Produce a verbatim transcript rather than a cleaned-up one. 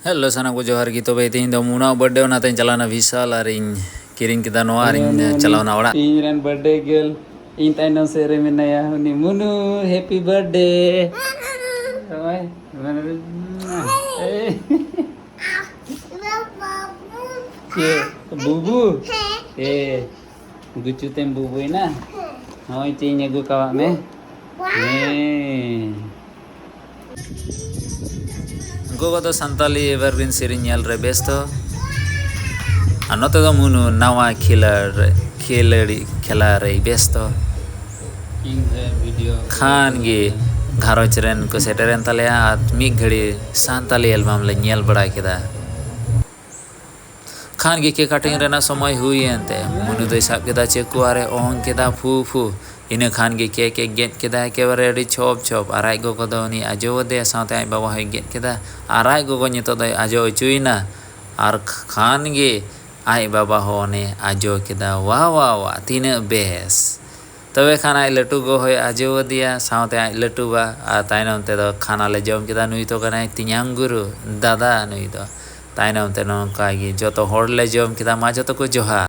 Hello, ᱥᱟᱱᱟᱢ ᱠᱚ ᱡᱚᱦᱟᱨ ᱜᱮ᱾ ᱛᱚᱵᱮ ᱛᱮᱦᱮᱧ ᱫᱚ ᱢᱩᱱᱩᱣᱟᱜ ᱵᱟᱨᱛᱷᱰᱮ, ᱚᱱᱟᱛᱮᱧ ᱪᱟᱞᱟᱣᱱᱟ ᱵᱤᱥᱟᱞ ᱟᱨᱤᱧ ᱠᱤᱨᱤᱧ ᱠᱮᱫᱟ ᱱᱚᱣᱟ ᱟᱨᱤᱧ ᱪᱟᱞᱟᱣᱱᱟ ᱚᱲᱟᱜ᱾ ᱤᱧ ᱨᱮᱱ ᱵᱟᱨᱛᱷᱰᱮ ᱜᱟᱨᱞ, ᱤᱧ ᱛᱟᱭᱱᱚᱢ ᱥᱮᱫ ᱨᱮ ᱢᱮᱱᱟᱭᱟ ᱩᱱᱤ ᱢᱩᱱᱩ᱾ Happy birthday. ᱱᱚᱜᱼᱚᱭ, ᱢᱟᱱᱮ, ᱮᱭ᱾ ᱪᱮᱫ? ᱵᱩᱵᱩ? ᱮ, ᱜᱩᱪᱩ ᱛᱮᱢ ᱵᱩᱵᱩᱭᱮᱱᱟ? ᱱᱚᱜᱼᱚᱭ ᱪᱮᱫ ᱤᱧ ᱟᱹᱜᱩ ᱠᱟᱣᱟᱫ ᱢᱮ᱾ ᱦᱮᱸ᱾ ᱜᱚᱜᱚ ᱫᱚ ᱥᱟᱱᱛᱟᱞᱤ ᱮᱵᱷᱟᱨᱜᱨᱤᱱ ᱥᱮᱨᱮᱧ ᱧᱮᱞ ᱨᱮ ᱵᱮᱥᱛᱚ, ᱟᱨ ᱱᱚᱛᱮ ᱫᱚ ᱢᱩᱱᱩ ᱱᱟᱣᱟ ᱠᱷᱤᱞᱟᱲ ᱨᱮ, ᱠᱷᱮᱞᱟᱲᱤ ᱠᱷᱮᱞᱟ ᱨᱮᱭ ᱵᱮᱥᱛᱚ᱾ ᱠᱷᱟᱱ ᱜᱮ ᱜᱷᱟᱨᱚᱸᱡᱽ ᱨᱮᱱ ᱠᱚ ᱥᱮᱴᱮᱨᱮᱱ ᱛᱟᱞᱮᱭᱟ ᱟᱨ ᱢᱤᱫ ᱜᱷᱟᱹᱲᱤ ᱥᱟᱱᱛᱟᱞᱤ ᱮᱞᱵᱟᱢ ᱞᱮ ᱧᱮᱞ ᱵᱟᱲᱟ ᱠᱮᱫᱟ᱾ ᱠᱷᱟᱱ ᱜᱮ ᱠᱮᱠ ᱠᱟᱴᱤᱝ ᱨᱮᱱᱟᱜ ᱥᱚᱢᱚᱭ ᱦᱩᱭᱮᱱ ᱛᱮ ᱢᱩᱱᱩ ᱫᱚᱭ ᱥᱟᱵ ᱠᱮᱫᱟ ᱪᱟᱹᱠᱩ ᱟᱨᱮ ᱚᱝ ᱠᱮᱫᱟ ᱯᱷᱩ ᱯᱷᱩ᱾ ᱤᱱᱟᱹ ᱠᱷᱟᱱ ᱜᱮ ᱠᱮᱠ ᱮ ᱜᱮᱫ ᱠᱮᱫᱟ ᱮᱠᱮᱵᱟᱨᱮ ᱟᱹᱰᱤ ᱪᱷᱚᱯ ᱪᱷᱚᱯ᱾ ᱟᱨ ᱟᱡ ᱜᱚᱜᱚ ᱫᱚ ᱩᱱᱤ ᱟᱡᱚ ᱟᱫᱮᱭᱟ, ᱥᱟᱶᱛᱮ ᱟᱡ ᱵᱟᱵᱟ ᱦᱚᱸᱭ ᱜᱮᱫ ᱠᱮᱫᱟ᱾ ᱟᱨ ᱟᱡ ᱜᱚᱜᱚ ᱱᱤᱛᱚᱜ ᱫᱚᱭ ᱟᱡᱚ ᱦᱚᱪᱚᱭᱮᱱᱟ᱾ ᱟᱨ ᱠᱷᱟᱱ ᱜᱮ ᱟᱡ ᱵᱟᱵᱟ ᱦᱚᱸ ᱩᱱᱤ ᱟᱡᱚ ᱠᱮᱫᱟ᱾ ᱣᱟ ᱣᱟ ᱣᱟ, ᱛᱤᱱᱟᱹᱜ ᱵᱮᱥ! ᱛᱚᱵᱮ ᱠᱷᱟᱱ ᱟᱡ ᱞᱟᱹᱴᱩ ᱜᱚ ᱦᱚᱸᱭ ᱟᱡᱚ ᱟᱫᱮᱭᱟ, ᱥᱟᱶᱛᱮ ᱟᱡ ᱞᱟᱹᱴᱩ ᱵᱟ᱾ ᱟᱨ ᱛᱟᱭᱱᱚᱢ ᱛᱮᱫᱚ ᱠᱷᱟᱱᱟ ᱞᱮ ᱡᱚᱢ ᱠᱮᱫᱟ᱾ ᱱᱩᱭ ᱫᱚ ᱠᱟᱱᱟᱭ ᱛᱮᱧᱟᱝ ᱜᱩᱨᱩ, ᱫᱟᱫᱟ ᱱᱩᱭ ᱫᱚ᱾ ᱛᱟᱭᱱᱚᱢ ᱛᱮ ᱱᱚᱝᱠᱟ ᱜᱮ ᱡᱚᱛᱚ ᱦᱚᱲ ᱞᱮ ᱡᱚᱢ ᱠᱮᱫᱟ᱾ ᱢᱟ ᱡᱚᱛᱚ ᱠᱚ ᱡᱚᱦᱟᱨ᱾